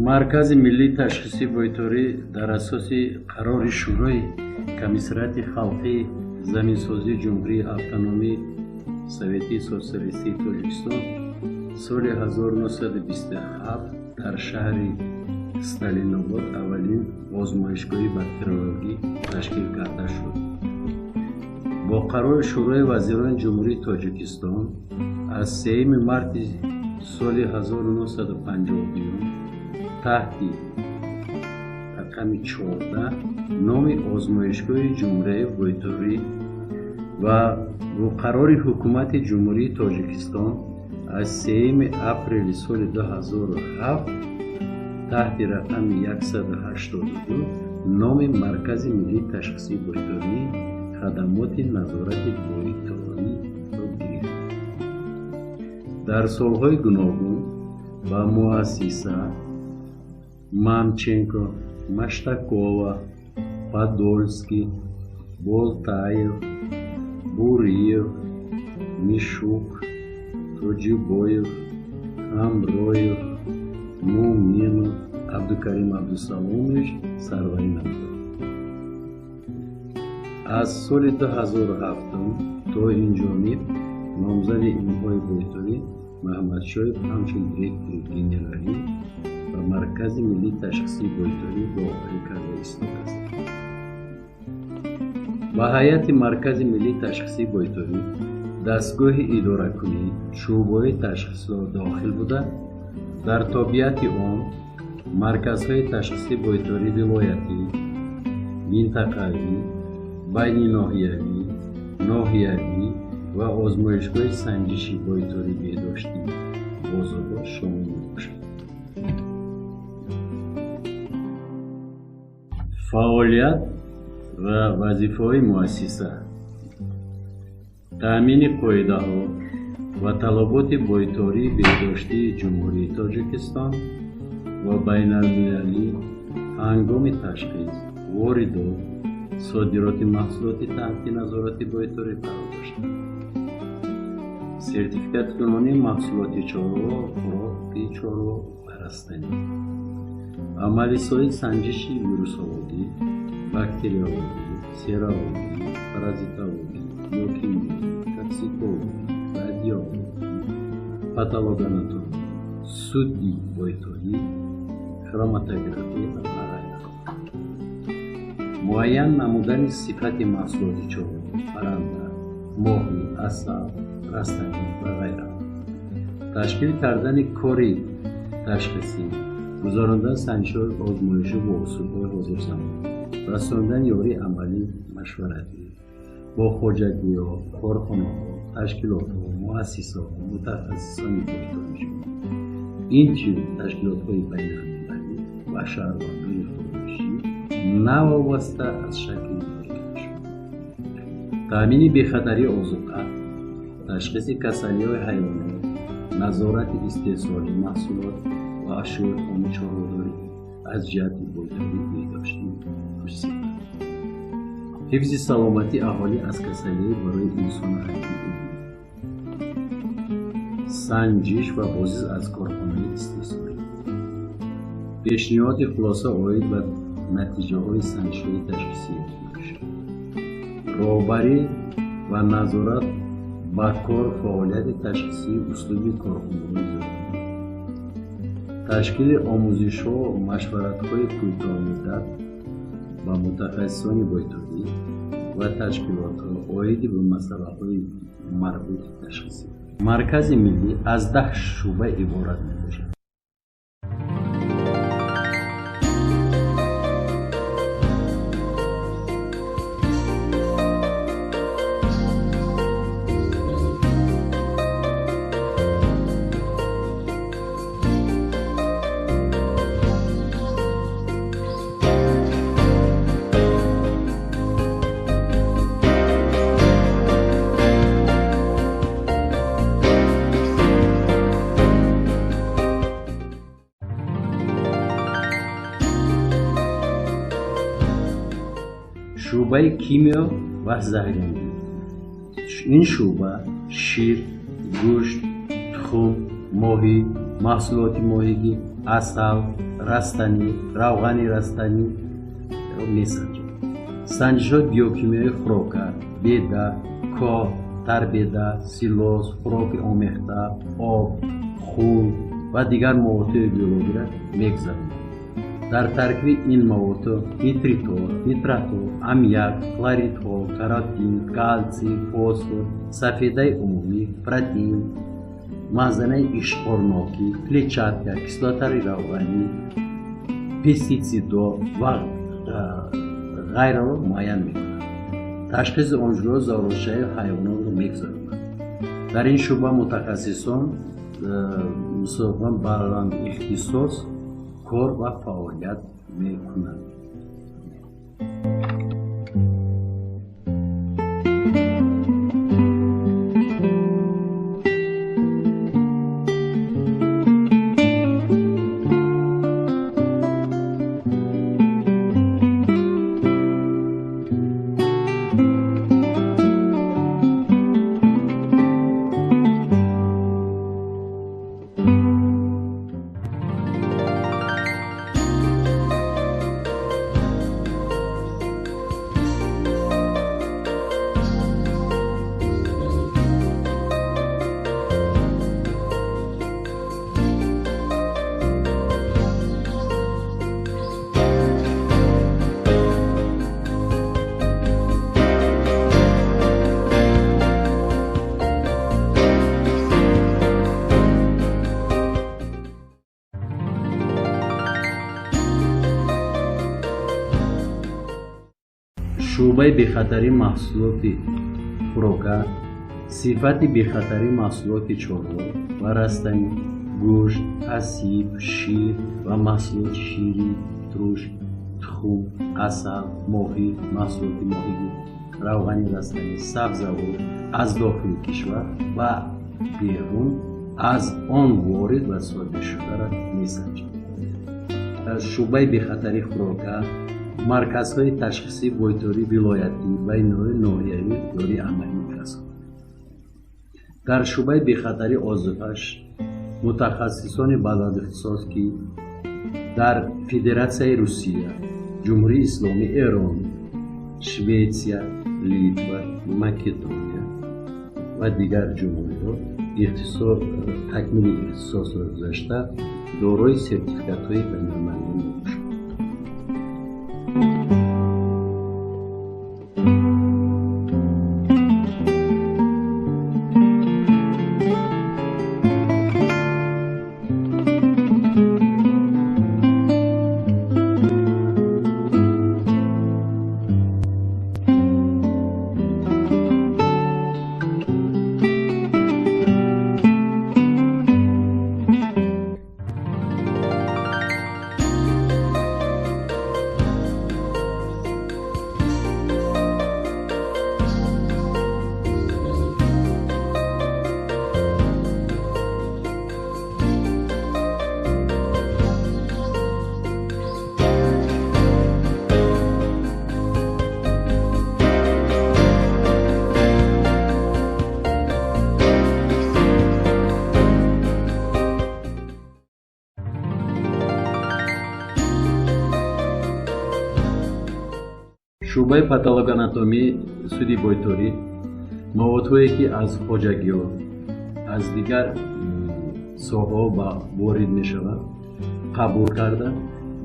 Маркази миллии ташхисии бойторӣ дар асоси қарори Шӯрои Комиссариати халқии заминсозии Ҷумҳурии Автономии Советии Социалистии Тоҷикистон соли 1927 дар шаҳри Сталинобод аввалин озмоишгоҳи бактериологӣ ташкил карда шуд. Бо қарори Шӯрои вазирони Ҷумҳурии Тоҷикистон аз 3 марти соли 1952 таҳти рақами 14 номи озмоишгоҳи ҷумҳуриявии бойторӣ ва бо қарори Ҳукумати Ҷумҳурии Тоҷикистон аз 3 апрели соли 2007 таҳти рақами 182 номи Маркази миллии ташхисии бойторӣ хадамоти назорати бойториро гирифт. Дар солҳои гуногун ба муассиса Мамченко, Маштакова, Подольский, Болтаев, Буриев, Мишук, Тоҷибоев, Ҳамроев, Муминов, Абдукарим Абдусаломович сарварӣ намуданд. Аз соли 2007 то инҷониб номзади илмҳои бойторӣ Маҳмадшоев ҳамчун директори генералӣ ба Маркази миллии ташхисии бойторӣ роҳбарӣ карда истодааст. Ба ҳайати Маркази миллии ташхисии бойторӣ дастгоҳи идоракунӣ, шӯъбаҳои ташхисро дохил буда, дар тобеияти он марказҳои ташхисии бойторӣ вилоятӣ, минтақавӣ, байниноҳиявӣ, ноҳиявӣ ва озмоишгоҳи санҷиши бойторӣ беҳдоштӣ бозорҳо шомил мебошад. Фаъолият ва вазифаҳои муассиса: таъмини қоидаҳо ва талаботи бойтории беҳдоштии Ҷумҳурии Тоҷикистон ва байналмилалӣ ҳангоми ташхис, воридот, содироти маҳсулоти таҳти назорати бойторӣ қарор дошта, сертификаткунонии маҳсулоти чорво, хӯроки чорво ва растанӣ, амалисозии санҷиши вирусологӣ, бактериологӣ, серологӣ, паразитологӣ, биокимиявӣ, токсикологӣ, радиологӣ, патологоанатомӣ, судди бойторӣ, хроматография ва ғайра. Муайян намудани сифати маҳсулоти чорво, парранда, моҳӣ, асал, растанӣ ва ғайра. Ташкил кардани кори ташхисӣ, гузарондани санҷишҳои озмоишӣ бо усулҳои ҳозирзамон, расондани ёрии амалӣ машваратӣ бо хоҷагиҳо, корхонаҳо, ташкилотҳо, муассисаҳо, мутахассисони бойторӣ, инчунин ташкилотҳои байналмилалӣ ва шаҳрвандони хориҷӣ навобаста аз шакли моликияташон. Таъмини бехатарии озуқа, ташхиси касалиҳои ҳайвонот, назорати истеҳсоли маҳсулот ва ашёи хоми чорводорӣ аз ҷиҳати бойтории беҳдоштӣ хушсифат, ҳифзи саломатии аҳолӣ аз касалиҳои барои инсону ҳайвон умумӣ, санҷиш ва боздид аз корхонаи истеҳсолӣ, пешниҳоди хулоса оид ба натиҷаҳои санҷишҳои ташхисии озмоишӣ, роҳбарӣ ва назорат ба кор фаъолияти ташхисии услуби корхонаҳои зироатӣ, ташкили омӯзишҳо, машваратҳои кӯтоҳмуддат ба мутахассисони бойторӣ ва ташкилотҳо оиди ба масъалаҳои марбути ташхисӣ. Маркази миллӣ аз 10 шӯъба иборат мебошад. Шӯъбаи кимиё ва заҳрангӣ. Ин шӯъба шир, гӯшт, тухм, моҳӣ, Маҳсулоти моҳигӣ, асал, растанӣ, равғани растанӣ месанҷад. Санҷишҳои биокимиёии хӯрока, беда, коҳ, тарбеда, силос, хӯроки омехта, об, хун ва дигар маводҳои биологиро мегузаронад. Дар таркиби ин маводҳо нитритҳо, нитратҳо, аммиак, хлоридҳо, каротин, калсий, фосфор, сафедаи умумӣ, протеин, маъзанаи ишқорнокӣ, клетчатка, кислотаи равғанӣ, пеститсидҳо ва ғайраро муайян мекунад. Ташхиси онҷурҳо заҳролудшавии ҳайвонотро мегузаронад. Дар ин шӯъба мутахассисон мусофирон баланд ихтисос кор ва фаъолият мекунанд. Шӯъбаи бехатарии маҳсулоти хӯрока, сифати бехатарии маҳсулоти чорво ва растанӣ, гӯшт, ҳасиб, шир ва маҳсулоти ширӣ, туруш, тухм, асал, моҳӣ, маҳсулоти моҳигӣ, равғани растанӣ, сабзавот аз дохили кишвар ва берун аз он ворид ва содиршударо месанҷад. Шӯъбаи бехатарии хӯрока марказҳои ташхисии бойтории вилоятӣ ва ноҳиявӣ ёрии амалӣ мерасонад. Дар шӯъбаи бехатарии озуқаш мутахассисони баландихтисос, ки дар Федератсияи Русия, Ҷумҳурии Исломии Эрон, Шветсия, Литва, Македония ва дигар ҷумҳуриҳо такмили ихтисосро гузашта дорои сертификатҳои байналмилалӣ мебошанд. Шӯъбаи патологоанатомии суди бойторӣ маводҳое, ки аз хоҷагиҳо, аз дигар соҳаҳо ба ворид мешаванд, қабул карда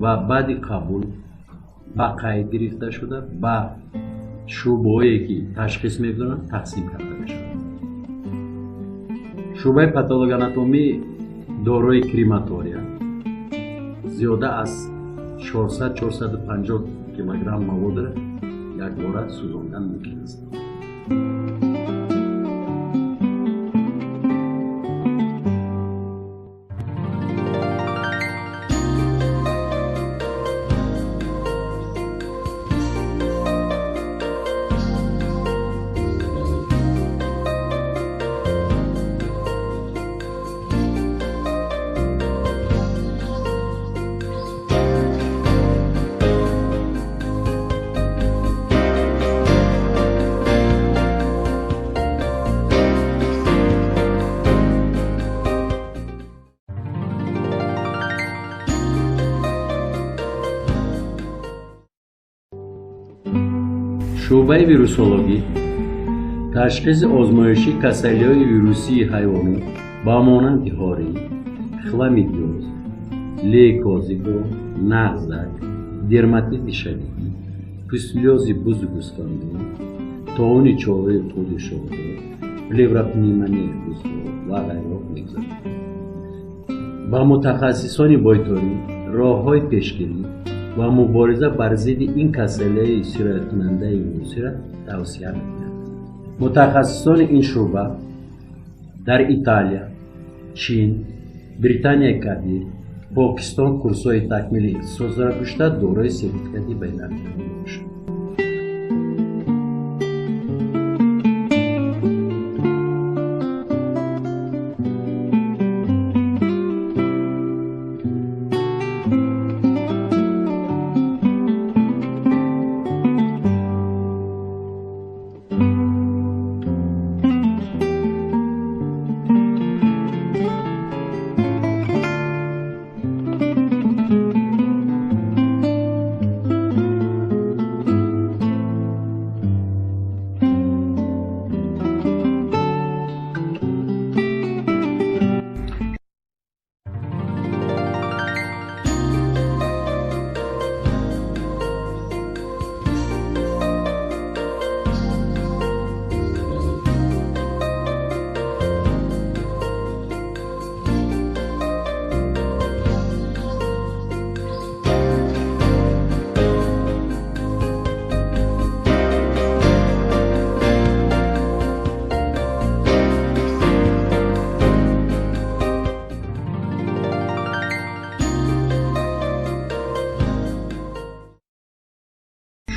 ва баъди қабул ба қайд гирифта шуда ба шӯъбаҳое, ки ташхис мегузоранд, тақсим карда мешавад. Шӯъбаи патологоанатомӣ дорои крематория зиёда аз 400-450 килограмм маводро якбора сӯзондан мумкин аст. Шӯъбаи вирусологӣ ташхиси озмоишии касалиҳои вирусии ҳайвонот ба монанди ҳорӣ, хламидиоз, лейкози гов, нағзак, дерматити шадидӣ, пустулёзи бузу гӯсфандон, тоони чорвои худи шохдор, плевропневмонияи бузҳо ва ғайро мегузарад. Ба мутахассисони бойторӣ роҳҳои пешгирӣ ва мубориза бар зидди ин касалиҳои сирояткунандаи вирусиро тавсия мекунад. Мутахассисони ин шӯъба дар Италия, Чин, Британияи Кабир, Покистон курсҳои такмили ихтисосро гузашта дорои сертификати байналмилалӣ мебошанд.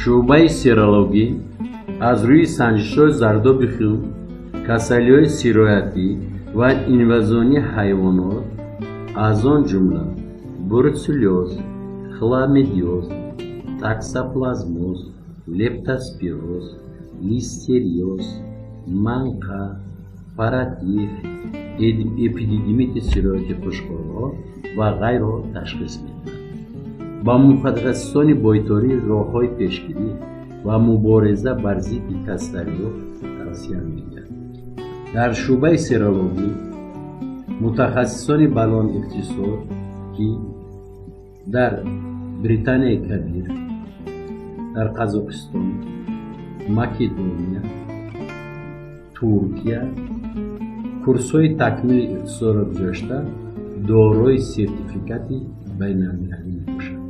Шӯъбаи серологӣ аз рӯи санҷишҳои зардоби хун, касалиҳои сироятӣ ва инвазионии ҳайвонот, аз он ҷумла бруцеллёз, хламидиоз, таксоплазмоз, лептоспироз, листериоз, манқа, паратиф, эпидидимити сирояти хушкхорҳо ва ғайро ташхис мекунад. Ба мутахассисони бойторӣ роҳҳои пешгирӣ ва мубориза бар зидди касалиҳо тавсия медиҳад. Дар шӯъбаи серологӣ мутахассисони баландихтисос, ки дар Британияи Кабир, дар Қазоқистон, Македония, Туркия курсҳои такмили ихтисосро гузашта дорои сертификати байналмилалӣ мебошанд.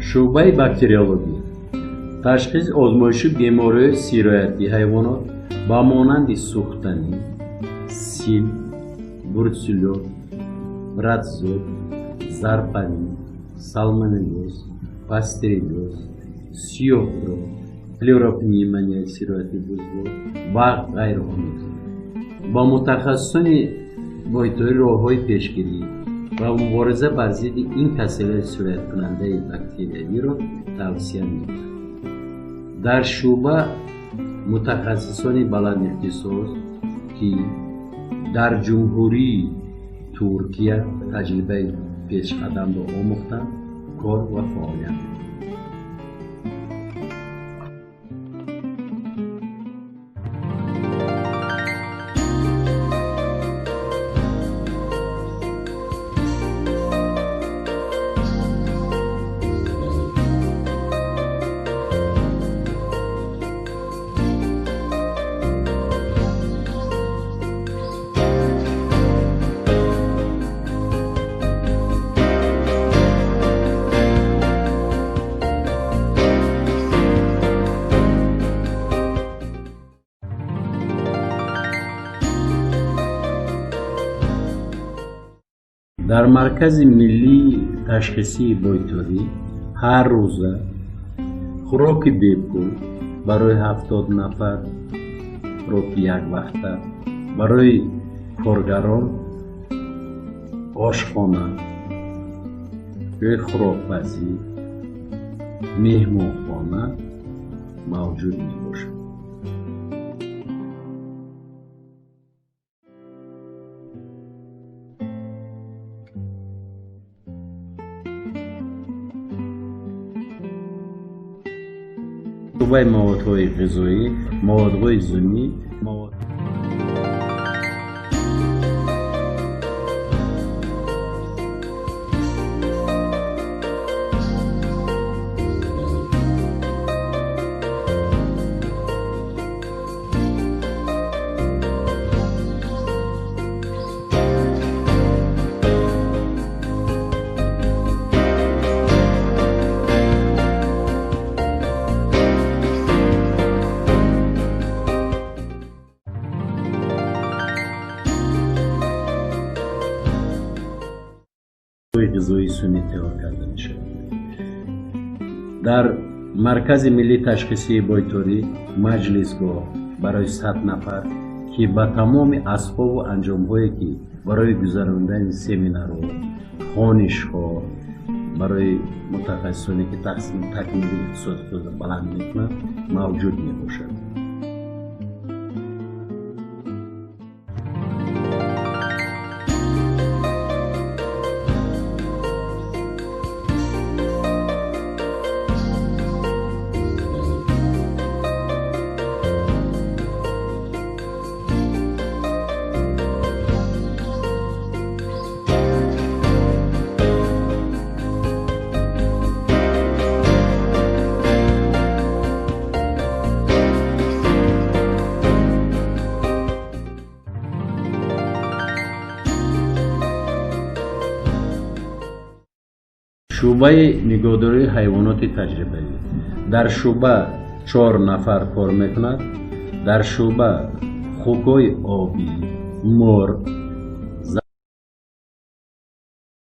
Шӯъбаи бактериологӣ ташхиси озмоиши бемориҳои сироятии ҳайвонот ба монанди сӯхтанӣ, сил, бруцеллёз, братзод, зарпарӣ, салмонеллёз, пастереллёз, сиёҳро, плевропневмонияи сирояти бузҳо ва ғайраҳо мегузарад. Ба мутахассисони бойторӣ роҳҳои пешгирӣ ва мубориза бар зидди ин касалиҳои сирояткунандаи бактериявиро тавсия медиҳад. Дар шӯъба мутахассисони баландихтисос, ки дар Ҷумҳурии Туркия таҷрибаи пешқадамро омӯхтанд, кор ва фаъолият мекунанд. Дар Маркази миллии ташхисии бойторӣ ҳар рӯза хӯроки бепул барои 70 нафар, хӯроки яквақта, барои коргарон ошхона, ҷои хӯрокпазӣ, меҳмонхона мавҷуд мебошад. Шӯъбаи маводҳои ғизоӣ, маводҳои зунӣ, ғизоии сунъӣ тайёр карда мешавад. Дар Маркази миллии ташхисии бойторӣ маҷлисгоҳ барои 100 нафар, ки ба тамоми асбобу анҷомҳое, ки барои гузарондани семинарҳо, хонишҳо, барои мутахассисоне, ки такмили иқтисоди худро баланд мекунанд, мавҷуд мебошад. Шӯъбаи нигоҳдории ҳайвоноти таҷрибавӣ. Дар шӯъба 4 нафар кор мекунад. Дар шӯъба хукҳои обӣ, мурғ,